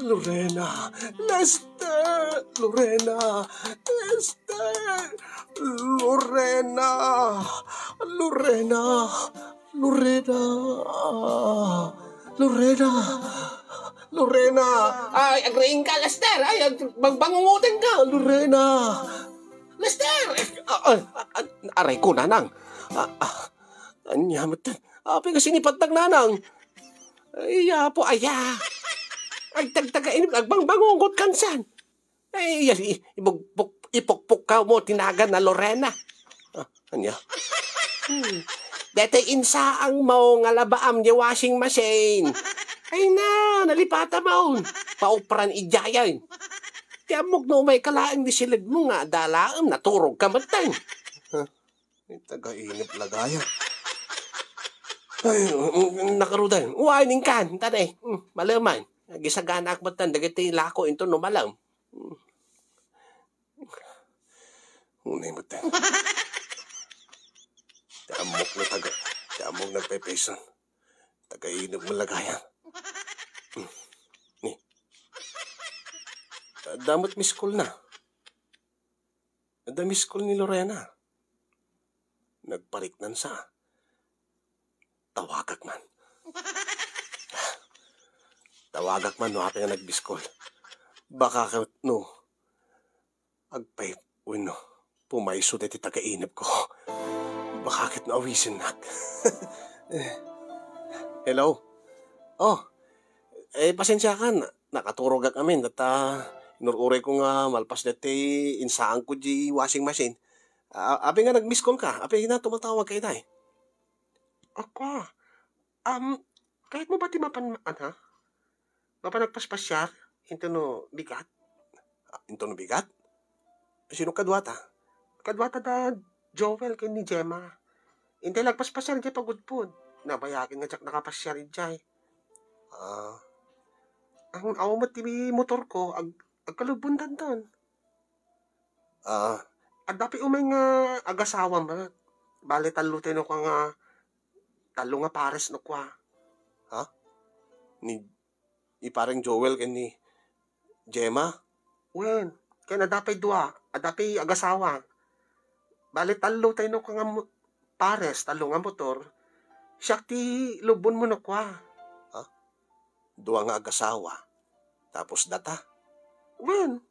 Lorena, Lester, Lorena, Lester, Lorena, Lorena, Lorena, Lorena, Lorena. Ay, agriing ka, Lester. Ay, ag-, magbangungotan ka. Lorena. Lester! Ah, ah, ah, aray ko, nanang. Ah, ah, ania met. Apay nga sinipatnak, nanang? Ay, apo, aya. Ay, tagtaga, in-, agbangbangungot kansan. Ay, iya, i-, ibugpok-, ipukpok ka mo, tinagan na Lorena. Ah, ania? Hmm. Detoy insaang mo nga labaam di washing machine. Ay na, nalipata mo. Paupran idiayan. Ti ammok no umay ka laeng di siled mo nga adda laeng naturog ka metten. Huh? Ay, taga-inep lagaya. Ay, mm, mm, nakarudan. Uwayen inkan, tadi. Mm, maleman. Gisaganak metten dagiti lako inton no malem. Mm. Unay metten. Ti ammok no taga, ti ammok nagpaypayson. Taga-inep man lagaya. Mm. Ni. Adda met miss call na. Adda miss call ni Lorena. Nagpariknansa. Tawagak man. Tawagak man no apay nga nag-miss call. Baka ket no, agpay-, wenno, pumayso daytoy taga-inep ko. Baka ket no awisennak. Hello? Oh, eh, pasensiakan. Nakaturogak amin, ta inur-uray ko nga malpas daytoy insaang ko di washing machine. Ah, apay nga nag-miss call ka? Apay nga tumatawag ka itay? Ako, um, kayat mo ba ti mapan, ano? Mapan agpaspasiar? Into no bigat? Ah, into no bigat? Sino kaduata? Kaduata da Joel ken ni Gemma. Intay la agpaspasiar idiay pagudpod. Nabayagen nga diak nakapasiar idiay. Ah. Ang aw met ti motor ko, ag-, agkalubondanton. Ah. Adda pay umay nga agasawa met. Bale, tallo tayo no kua nga, tallo nga pares no kua. Ha? Ni, ni pareng Joel ken ni Gemma? Wen, ken adda pay dua, adda pay agasawa. Bale, tallo tayo no kua nga mo-, pares, tallo nga motor. Siak ti lubon mo no kua. Ha? Dua nga agasawa. Tapos data? Wen.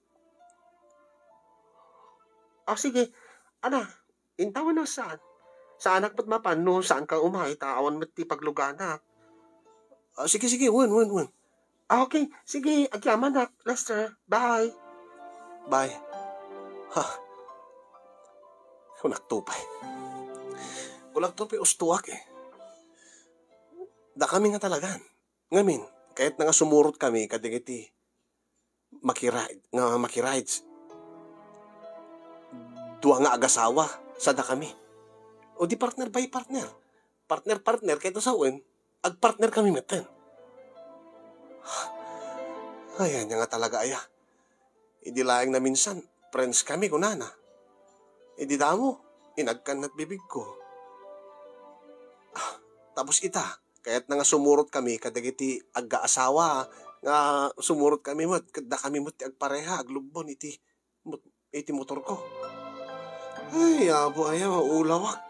Ah, sige. Ana, intaw no saan? Saanak met mapan no saan ka umay, ta awan met ti pagluganak. Ah, sige, sige, wen, wen, wen. Ah, okay. Sige, agyamanak, Lester. Bye. Bye. Ha. Kunak to pay. Kunak to pay, ustuak eh. Dakami nga talagan. Ngamin, kayatna nga sumurot kami kadagiti makiride, nga makirides. Dua nga agasawa, sadakami. O di partner by partner. Partner, partner, kayatna sawen, agpartner kami metten. Ay, ania nga talaga aya. Idi laeng naminsan, friends kami, kunana. Idi damo, inagkan met bibigko. Ah, tapos ita, kayatna nga sumurot kami kadagiti agga-asawa, nga sumurot kami met, ket dakami met ti agpareha, aglubbon iti, mot-, iti motorko. Ay, Apo, aya, maulawak.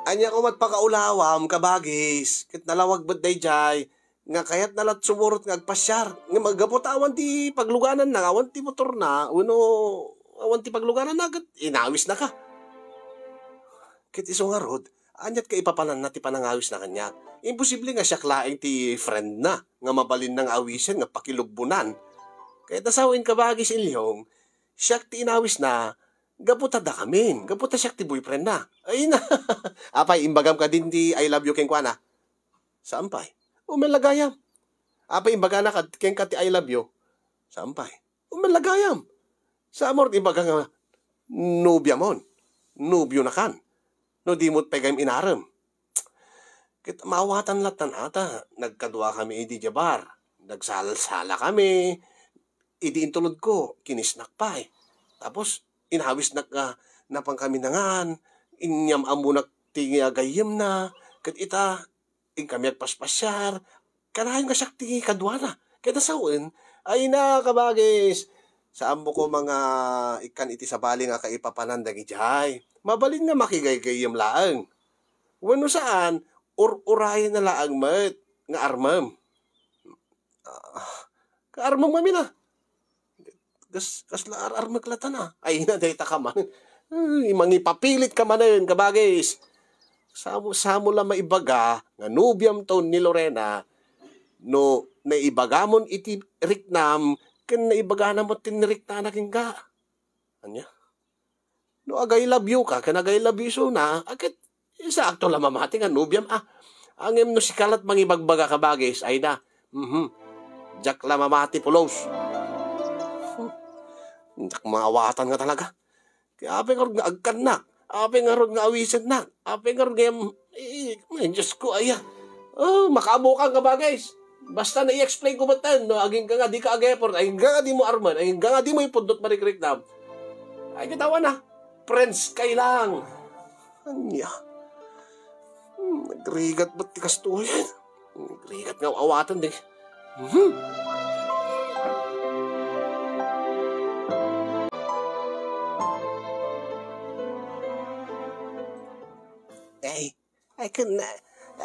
Ania ko met pakaulawam, kabagis, ket nalawag met daydiay, nga kayatna la't sumurot nga agpasiar. Ngem gapu ta awan ti paglugananna, awan ti motorna, wenno awan ti paglugananna, ket inawisna ka. Ket isu ngarud, aniat ka ipapananna ti panangawisna kaniak? Imposible nga siak laeng ti friendna nga mabalinna nga awisen nga pakilubbonan. Kayatna sawen, kabagis, Ilyong, siak ti inawisna gapu ta dakamin, gapu ta siak ti boyfriendna. Ay na. Apay, imbagam kadin ti I love you kenkuana? Saan pay? Umen la gayam. Apay, imbagana kad-, kenka ti I love you? Saan pay? Umen la gayam. Saan mo ret ibaga nga nobiamon? Nobionakan? No di mo pay gayam inarem. Ket maawatan lattan ata, nagkadua kami idi diay bar. Nagsalsala kami. Idi intulod ko, kinisnak pay. Tapos, inawisnak nga napan kami nangan, inyam-ammonak ti gayyemna, ket ita, inkami agpaspasiar, kanayon nga siak ti kaduana. Ket sawen, ay na, kabagis, saanmo koma nga ikkan iti sabali nga kaipapanan dagidiay. Mabalin nga makigaygayyem laeng. Wenno saan, ur-urayenna laeng met nga armem. Ah, kaarmem ngamin a. Kas-, kasla ar-armek latan a. Ay, na, dayta ka manen. Ay, mangipapilitka manen, kabagis. Samo, samo la maibaga nga nobiamto ni Lorena, no naibagamon iti riknam, ken naibagana met ti niriknana kenka. Ania? No ag-I love you ka, ken ag-I love you isuna, a ket, saakto la mamati nga nobiam, a. Ngem no sika lat mangibagbaga, kabagis, ay na. Mhm. Diak la mamati, pulos. Diak maawatan nga talaga. Kaya apay ngarud nga agkannak? Apay ngarud nga awisennak? Apay ngarud nga yam-, eh, ay, Diyos ko, aya. Oh, makaammokan, kabagis. Basta nai-explain ko met ten, no, agingga nga dika ag-effort, agingga nga dimo armen, agingga nga dimo ipudno ti marikriknam. Ay, ket awan a. Friends kayo lang. Ania? Hmm, nagrigat met ti kastoy? Nagrigat nga awaten, di. Mhm. Ay, Ay, kun-,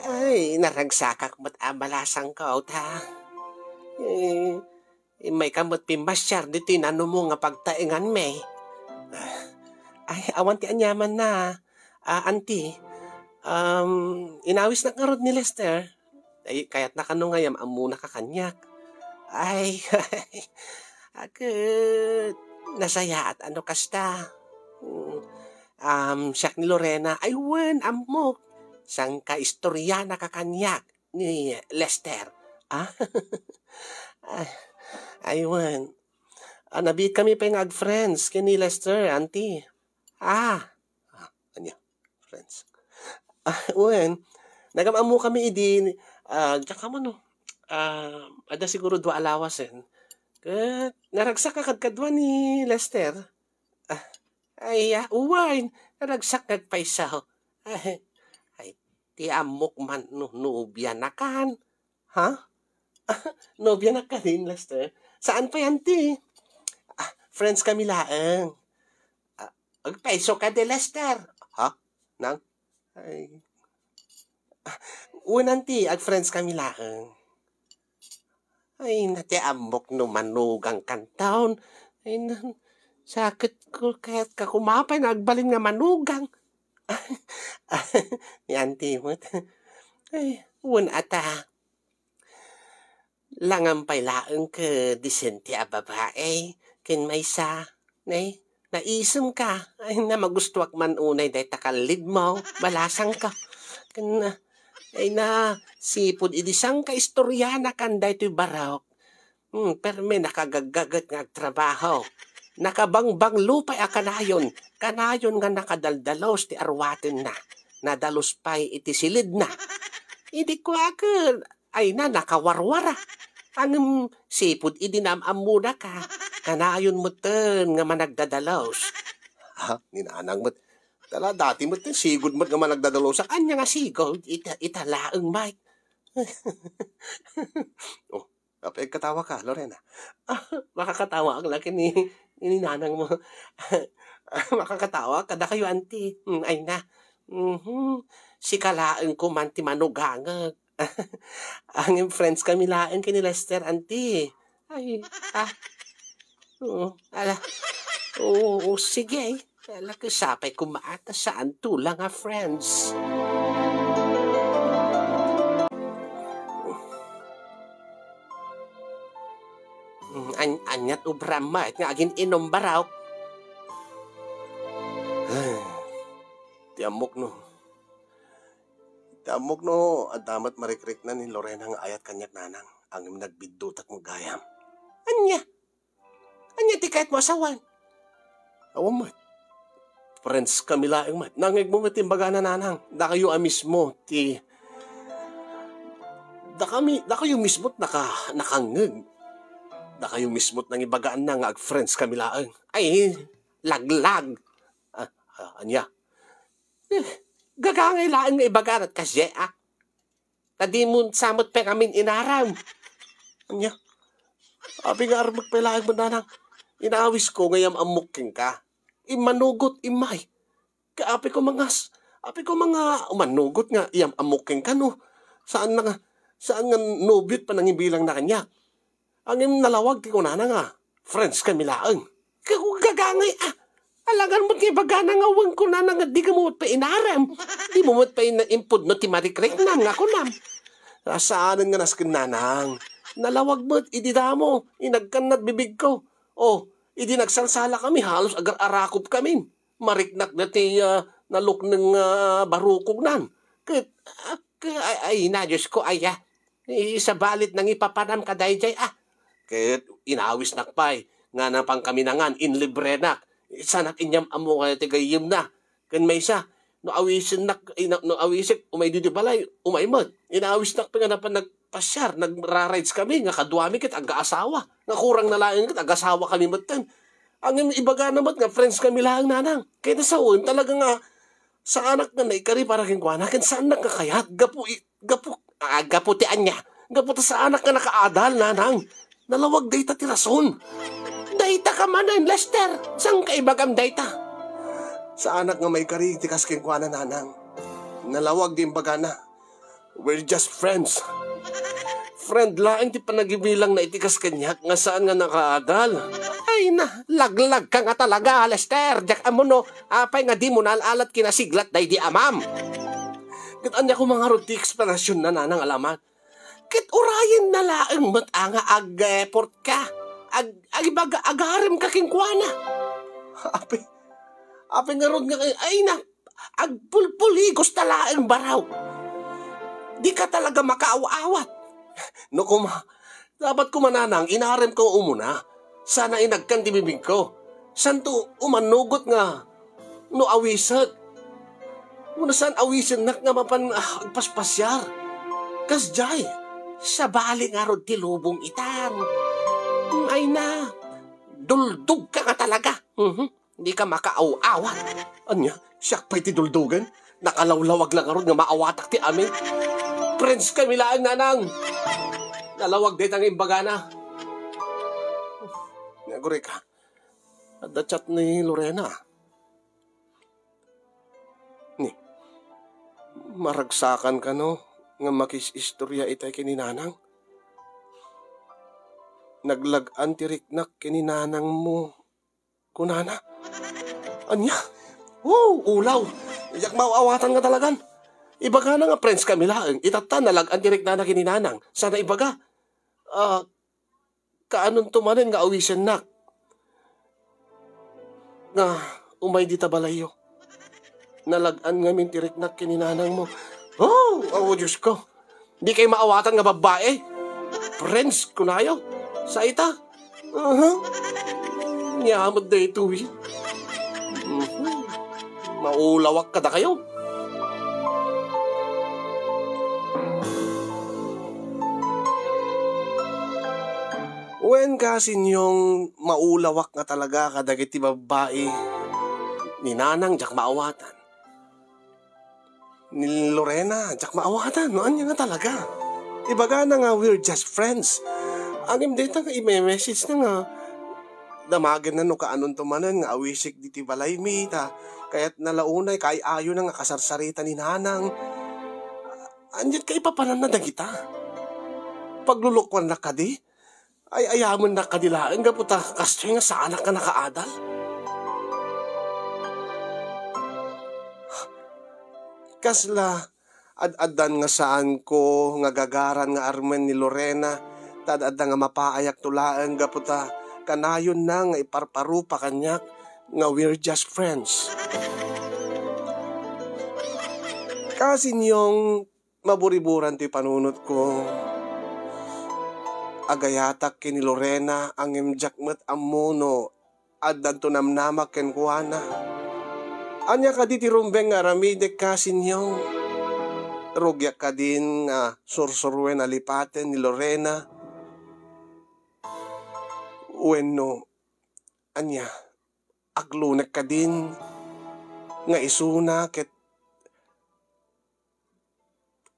ay, naragsakak met a balasangko, ta. Eh, immayka met pimmasiar ditoy nanumo nga pagtaenganmi. Ay, awan ti aniamanna, a, auntie. Um, inawisnak ngarud ni Lester. Ay, kayatna kano nga yam-ammonaka kaniak. Ay, a ket, nasayaat a no kasta. Mm. Um, siak ni Lorena, ay wen, ammok. Sangka istorianaka kaniak ni Lester. Ah? Ay, ay wen. Ah, nabiitkami pay nga ag-friends ken ni Lester, auntie. Ah. Ah, ania? Friends. Ah, wen. Nagam-ammokami idi, ah, diak ammo no. Ah, adda siguro dua a lawasen. Ket naragsakka kadkadua ni Lester. Ah, ay, ah, uwayen, naragsak nga agpayso. Ay, ay, ti ammok man no nobianakan. Ha? Nobianak kadin, Lester? Saan pay, auntie? Ah, friends kami laeng. Ah, agpayso kadi, Lester? Ha? Nang? Ay. Ah, wen, auntie, ag-friends kami laeng. Ay, na ti ammok no manugangkan taon. Ay, na, sakit ko, kayatka koma pay nga agbalin nga manugang. Ni auntie met. Ay, wen ata. Langan pay laeng ket disente a babae, ken maysa, ne, naisemka. Ay, na magustuak man unay dayta kallidmo, balasangko. Ken, ay na, sipud idi sangka istorianakan daytoy barok. Hmm, permi nakagaggaget nga agtrabaho. Nakabangbanglo pay a kanayon, kanayon nga nakadaldalos ti arwatenna. Nadalus pay iti silidna. Idi kuaken, ay na, nakawarwara. Ngem sipud idi naam-ammodaka, kanayon metten nga managdadalos. Ha? Ni nanang met. Dala, dati met, sigud met nga managdadalosak. Ania nga sigud? Ita, ita laeng, Mike. Oh, apay agkatawaka, Lorena? Ah, makakatawaak la ken ni, ni nanangmo. Makakatawaak kadakayo, auntie. Hmm, ay na. Mhm. Sika laeng koma ti manugangek. Ngem friends kami laeng ken ni Lester, auntie. Ay, ah. Oo, ala. Oo, oo, sige. Ala, ket sapay koma ta saanto la nga friends. Mm, an-, aniat obram met nga agin-inum barok? Ti ammok no. Ti ammok no, adda met marikrikna ni Lorena nga ayat kaniak, nanang. Ngem nagbiddutak met gayam. Ania? Ania ti kayatmo a sawen? Awan met. Friends kami laeng met. Nangngegmo met ti imbagana, nanang. Dakayo a mismo ti, dakami, dakayo mismo ti naka-, nakangngeg. Dakayo mismo ti nangibagaanna nga ag-friends kami laeng. Ay, laglag. Ah, ah, ania? Eh, gagangay laeng nga ibaganak kasdiay, ah. Ta dimo sa met pay ngamin inarem. Ania? Apay nga armek pay laeng met, nanang. Inawisko nga iyam-ammok kenka. Immanugot, immay. Ket apay ko mangas-, apay ko manga-, umanugot nga iyam-ammok kenka, no? Saan na nga, saan nga nobiot panangibilangna kaniak? Ngem nalawag ti kunana nga, friends kami laeng. Ket gagangay, ah. Alangan met nga ibagana nga wen kunana nga dika met pay inarem. Dimo met pay na-, impudno ti marikriknam nga kunam. Saanen nga nasken, nanang. Nalawag met idi damo, inagkannad bibigko. Oh, idi nagsalsalakami, halos agar-arakopkamin. Mariknak dayta, ah, nalukneng, ah, barukognan. Ket, ah, ke-, ay, ay na, Diosko, aya. Eh, sabali ta nangipapanam kadaydiay, ah. Ket inawisnak pay, nga napankami nangan, inlibrenak. Sanak inyam-ammo nga ti gayyemna. Ken maysa, no awisennak, ina-, no awisek, umay didi balay, umay met. Inawisnak pay nga napan nagpasiar, nagra-rides kami, nga kaduami ket agaasawa. Nga kurang na laeng ket agasawakami metten. Ngem ibagana met nga friends kami laeng, nanang. Ket sawen, talaga nga saanak nga naikari para kenkuana, ken saannak nga kayat. Gapu i-, gapu, ah, gapu ti ania? Gapu ta saanak nga nakaadal, nanang. Nalawag dayta ti rason. Dayta ka manen, Lester. Saan ka ibagam dayta? Saanak nga maikari ti kas kenkuana, nanang. Nalawag di imbagana. We're just friends. Friend laeng ti panagibilangna iti kas kaniak nga saan nga nakaadal. Ay na, laglag ka nga talaga, Lester. Diak ammo no, apay nga dimo naal-alat kinasiglat daydi amam. Ket ania koma ngarud ti eksplanasionna, nanang, alaman? Ket urayenna laeng met a nga ag-effort ka. Ag-, agibaga, agarem ka kenkuana. Apay, apay ngarud nga, ay na, agpulpuligos ta laeng baraw. Dika talaga makaaw-awat. No koma, dapat koma, nanang, inarem ko umuna. Sana inagkan ti bibigko. Santo umanugot nga no awisek. Wenno saan awisennak nga mapan, ah, agpaspasiar. Kasdiay, sabali ngarud ti lubong itan. Ay na, duldog ka nga talaga. Mhm. Di ka makaaw-awat. Ania? Siak pay ti duldogen? Nakalawlawag la ngarud nga maawatak ti amin. Friends kami laeng, nanang. Nalawag dayta nga imbagana. Nga gurika. Adda chat ni Lorena. Ni, maragsakan kano nga makis-istorya itay ken ni nanang? Naglag-an ti riknak ken ni nanangmo. Kunana? Ania? Wow, ulaw! Diak maaw-awatan nga talagan. Ibagana nga friends kami laeng, itatta nalag-an ti riknana ken ni nanang. Sana ibaga, ah, kaanonto manen nga awisennak nga umay dita balayyo. Nalag-an ngamin ti riknak ken ni nanangmo. Oh, awo, Diosko. Di kay maawatan nga babbai. Friends, kunayo. Sa ita. Aha. Nia met daytoy. Mhm. Maulawak kadakayo. Wen, kasinyong maulawak nga talaga kadagiti babbai. Ni nanang diak maawatan. Ni Lorena, diak maawatan, no ania nga talaga. Ibagana nga we're just friends. Ngem dayta nga ime-message na nga damagenna no kaanonto manen nga awisik diti balaymi, ta kayatna la unay kaay-ayona nga kasarsarita ni nanang. Aniat kaipapananna dagita? Paglulukoanna kadi? Ay-ayamennak kadi laeng gapu ta kastoy nga saanak nga nakaadal? Kasla ad-addan nga saanko nga gagaran nga armen ni Lorena, ta ad-adda nga mapaayakto laeng gapu ta kanayonna nga iparparupa kaniak nga we're just friends. Kasinyong maburiburan ti panunotko. Agayatak ken ni Lorena, ngem diak met ammo no addanto namnamak kenkuana. Ania kadi ti rumbeng nga aramidek, kasinyong? Rugiak kadin nga sursuruen a lipaten ni Lorena? Wenno, ania? aglunek kadin nga isuna ket,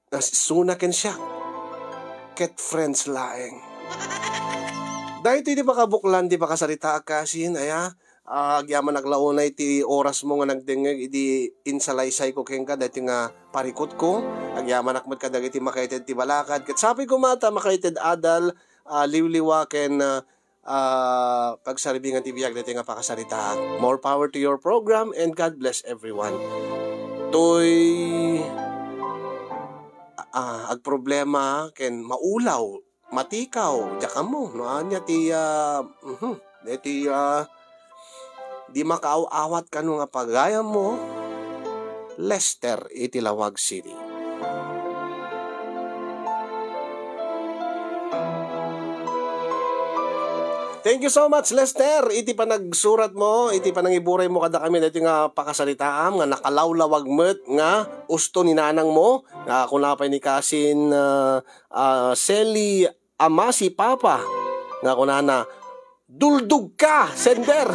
nga isuna ken siak ket friends laeng. Daytoy ti pakabuklan ti pakasaritaak, kasin, aya, ah, agyamanak la unay ti orasmo nga nagdengngeg idi insalaysayko kenka daytoy nga parikutko. Agyamanak met kadagiti makaitid ti balakad. Ket sapay koma ta makaitid adal, ah, liwliwa ken, ah, ah, pagsaribingan ti biag daytoy nga pakasaritaak. More power to your program and God bless everyone. Toy, ah, agproblema ken maulaw, matikaw, diak ammo no ania ti, ah, mhm, daytoy, ah, di makaaw-awat kano nga pagayammo, Lester iti Laoag City. Thank you so much, Lester, iti panagsuratmo, iti panangiburaymo kadakami daytoy nga pakasaritaam nga nakalawlawag met nga usto ni nanangmo, nga kuna pay ni kasin, ah, ah, Sally Amasi Papa, nga kunana, "Duldog ka, sender!"